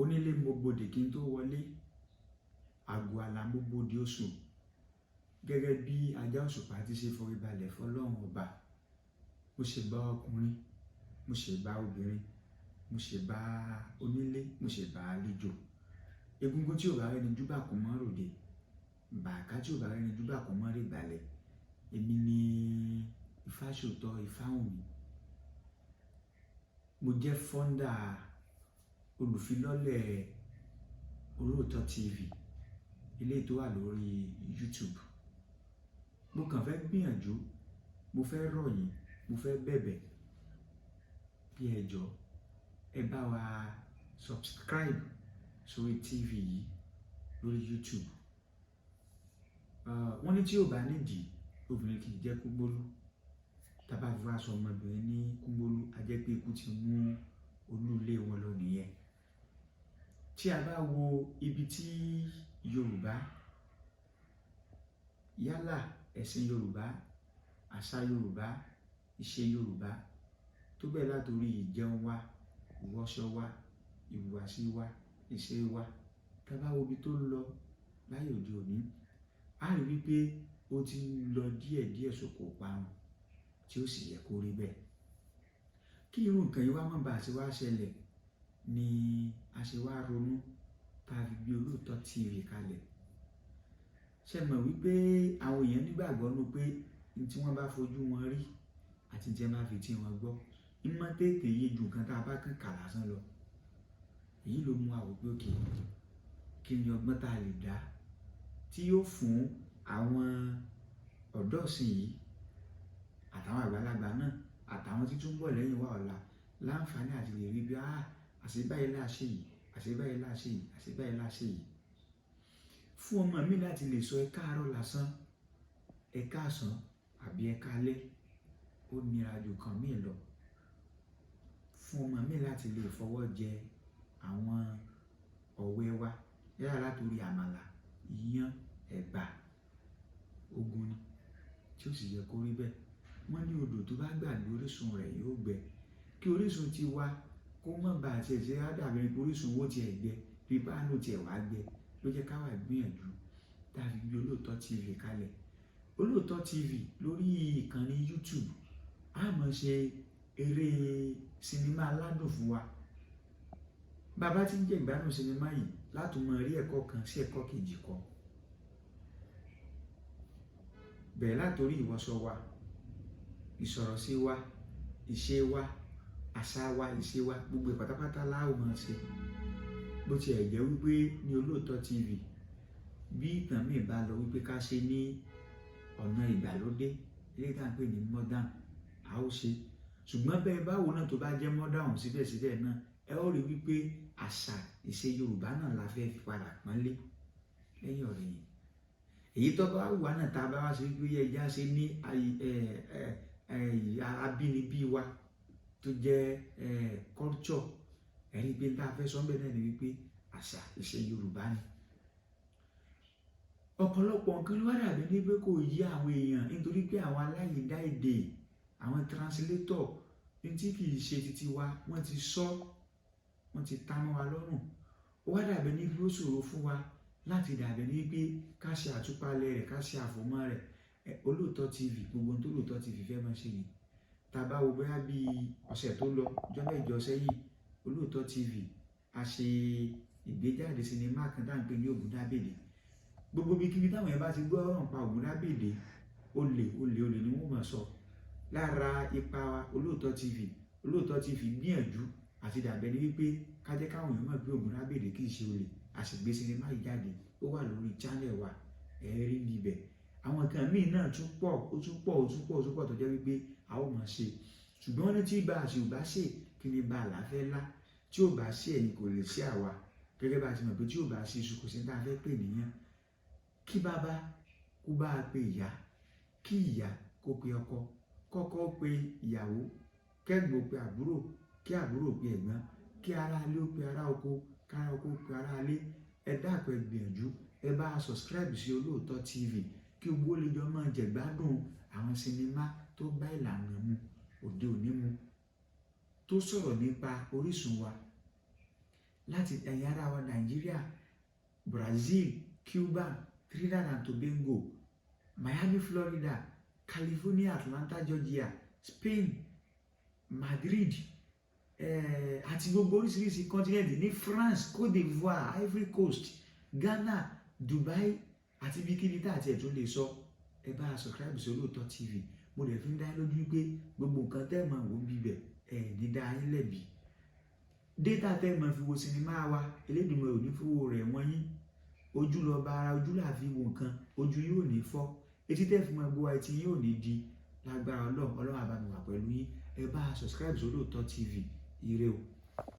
Onílé mo gbòdì kí n tó wọlé, àgọ́ àlà mo gbòdì oṣù, gẹ́gẹ́ bí ajá òṣùpá ti ṣe forí balẹ̀ fọlọ́run ọba. Mo ṣe bá ọkùnrin, mo ṣe bá obìnrin, mo ṣe bá onílé, mo ṣe bá àlejò. Egungun tí ò bá rẹ́ni júbà kò mọ́ ròde, bàákà tí ò bá rẹ́ni júbà kò mọ́ rè gbàlẹ̀. Èmi ni Ifáṣòótọ́ Ifáwùnmí. Mo jẹ́ founder, olùfilọ́lẹ̀ Olóòótọ́ TV, eléyìí tó wà lórí YouTube. Mo kàn fẹ́ gbìyànjú, mo fẹ́ rọ̀ yín, mo fẹ́ bẹ̀bẹ̀ bí ẹ jọ̀ọ́, ẹ bá wa subscribe sórí TV yìí lórí YouTube. Wọ́n ní tí ò bá nídìí, obìnrin kì í jẹ́ kúgbólú. Tá bá fi wá sọ ọmọbìnrin ní kúgbólú, a jẹ́ pé ikú ti mú olú ilé wọn lọ nìyẹn. Tí a bá wo ibi tí Yorùbá, yálà ẹ̀sìn Yorùbá, àṣà Yorùbá, ìṣe Yorùbá, tó bẹ́ẹ̀ látorí ìjẹun wa, ìwọṣọ wa, ìhùwàsí wa, ìṣe wa, tá bá wo ibi tó ń lọ láyé òde òní, a rí wípé ó ti ń lọ díẹ̀díẹ̀ sóko parun, tí ó sì yẹ kó rí bẹ́ẹ̀. Kí irú nǹkan yìí wá má bàa ṣe wá ṣẹlẹ̀ ni a ṣe wá ronú tá a fi gbé Olóòótọ́ TV kalẹ̀. Ṣé mọ̀ wípé àwọn èèyàn nígbàgbọ́ nú pé ní tí wọ́n bá fojú wọn rí àti tí wọ́n bá fi tí wọn gbọ́, ń mọ́ tètè yé ju nǹkan tá a bá kàn kà lásán lọ. Èyí ló mú wa wò pé okay, kí ni ọgbọ́n tá a lè dá tí yóò fún àwọn ọ̀dọ́ ìsìn yìí àtàwọn àgbàlagbà náà àtàwọn tí tún bọ̀ lẹ́yìn wa ọ̀la láǹfààní àti lè rí bí àṣẹ báyìí là ṣe yìí, àṣẹ báyìí là ṣe yìí, àṣẹ báyìí là ṣe yìí. Fún ọmọ mi láti lè sọ ẹ káàárọ̀ lásán, ẹ káàsán àbí ẹ káalẹ́, ó nira ju nǹkan míì lọ. Fún ọmọ mi láti lè fọwọ́ jẹ àwọn ọ̀wẹ́ wa, yálà látorí àmàlà, iyán, ẹ̀bà, ogun ni, tí ó sì yẹ kó rí bẹ́ẹ̀. Wọ́n ní odò tó bá gbàgbé orísun rẹ̀ yóò gbẹ. Kí orísun ti wá kó má ba àti ẹ̀ṣẹ̀ á dàbí pé orísun owó ti ẹ̀ gbẹ, bí páànù ti ẹ̀ wá gbẹ, ló jẹ́ ká wá gbìyànjú tá a fi gbé Olóòótọ́ TV kalẹ̀. Olóòótọ́ TV lórí ìkànnì YouTube, a máa ṣe eré sinimá aládùn fún wa. Bàbá tí ń jẹ ìgbádùn sinimá yìí láti máa rí ẹ̀kọ́ kan sí ẹ̀kọ́ kejì kọ́. Bẹ̀rẹ̀ látorí ìwọṣọ wa, ìsọ̀rọ̀ sí wa, ìṣe wa, àṣà wa, ìṣe wa, gbogbo ẹ̀ pátápátá la ó máa ṣe. Bó ti ẹ̀ jẹ́ wípé ní Olóòótọ́ TV, bí ìtàn mi bá lọ wípé ká ṣe ní ọ̀nà ìgbàlódé, eléyìí tí à ń pè ní modern, a ó ṣe. Ṣùgbọ́n bẹ́ẹ̀ báwo náà tó bá jẹ́ modern síbẹ̀síbẹ̀ náà, ẹ ó rí wípé àṣà ìṣe Yorùbá náà la fẹ́ fi padà pọ́nlé lẹ́yìn ọ̀rẹ́ yìí. Èyí tó bá wù wá náà tá a bá wá ṣe wípé ẹja ṣe ní abínibí wa tó jẹ́ culture, ẹ rí pé tá a fẹ́ sọ bẹ́ẹ̀ náà ni wípé àṣà ìṣe Yorùbá ni. Ọ̀pọ̀lọpọ̀ nǹkan ló wá dàbí ní pé kò yé àwọn èèyàn nítorí pé àwọn aláìdá èdè, àwọn translator ní tí kì í ṣe titi wa, wọ́n ti sọ, wọ́n ti ta mọ́ wa lọ́rùn. Ó wá dàbí ní pé ó ṣòro fún wa láti dàbí ní pé ká ṣe àtúpalẹ̀ rẹ̀, ká ṣe àfọ̀mọ́ rẹ̀. Olóòótọ́ TV, gbogbo ohun tó Olóòótọ́ TV fẹ́ máa ṣe ni. Tá bá wo bóyá bí ọ̀sẹ̀ tó lọ, ọjọ́ mẹ́jọ sẹ́yìn, Olóòótọ́ TV a ṣe ìgbéjáde sinimá kan tá à ń pè ní Ògúndábèdè. Gbogbo ibikíbi táwọn èèyàn bá ti gbọ́ ọ̀rọ̀ nípa Ògúndábèdè, olè, olè, olè ni wọ́n máa sọ. Lára ipa Olóòótọ́ TV, Olóòótọ́ TV gbìyànjú àti dàbí ẹni wípé ká jẹ́ káwọn èèyàn mọ̀ pé Ògúndábèdè kì í ṣe olè. A sì gbé sinimá yìí jáde, ó wà lórí channel wa, ẹ rí níbẹ̀. Àwọn nǹkan míì náà tún pọ̀, ó tún pọ̀, ó tún pọ̀, ó tún pọ̀ tó jẹ́ wípé a ó máa ṣe. Ṣùgbọ́n wọ́n ní tí bá a ṣe ò bá ṣe, kí ni bá a là fẹ́ lá? Tí ò bá ṣe ẹ̀yin kò lè ṣe àwa. Gẹ́gẹ́ bá a ti mọ̀ pé tí ò bá ṣe iṣu kò sí ní tá a fẹ́ pè níyàn. Kí bàbá kó bá a pe ìyá, kí ìyá kó pe ọkọ, kọ́kọ́ pe ìyàwó, kẹ́gbọ́n pe àbúrò, kí àbúrò pe ẹ̀gbọ́n, kí ará ilé ó pe ará oko, kí ará oko pe ará ilé. Ẹ dákun, ẹ gbìyànjú, ẹ bá a subscribe sí Olóòótọ́ TV kí gbogbo lè jọ máa jẹ ìgbádùn àwọn sinimá tó bá ìlànà mu, òde òní mu, tó sọ̀rọ̀ nípa orísun wa. Láti ẹ̀yin ará wa Nàìjíríà, Brazil, Cuba, Trinidad and Tobago, Miami, Florida, California, Atlanta, Georgia, Spain, Madrid, àti gbogbo oríṣiríṣi continent ní France, Cote d'Ivoire, Ivory Coast, Ghana, Dubai àti ibikíbi tá àti ẹ̀tún lè sọ. Ẹ bá a subscribe sí Olóòótọ́ TV. Mo dẹ̀ fi ń dá yín lójú pé gbogbo nǹkan tẹ́ ẹ̀ máa wò ń bíbẹ̀ ẹ̀ ní dá yín lẹ́bi. Data tẹ́ ẹ̀ máa fi wo sinimá wa, Elédùmarè ò ní fowó rẹ̀ wọ́n yín. Ojú lọ bá ara, ojú là fi wo nǹkan, ojú yóò ní fọ́. Etí tẹ́ fi máa gbọ́ wa, etí yóò ní di. Lágbára Ọlọ́run, Ọlọ́run á bá mi wà pẹ̀lú yín. Ẹ bá a subscribe sí Olóòótọ́ TV. Ire o.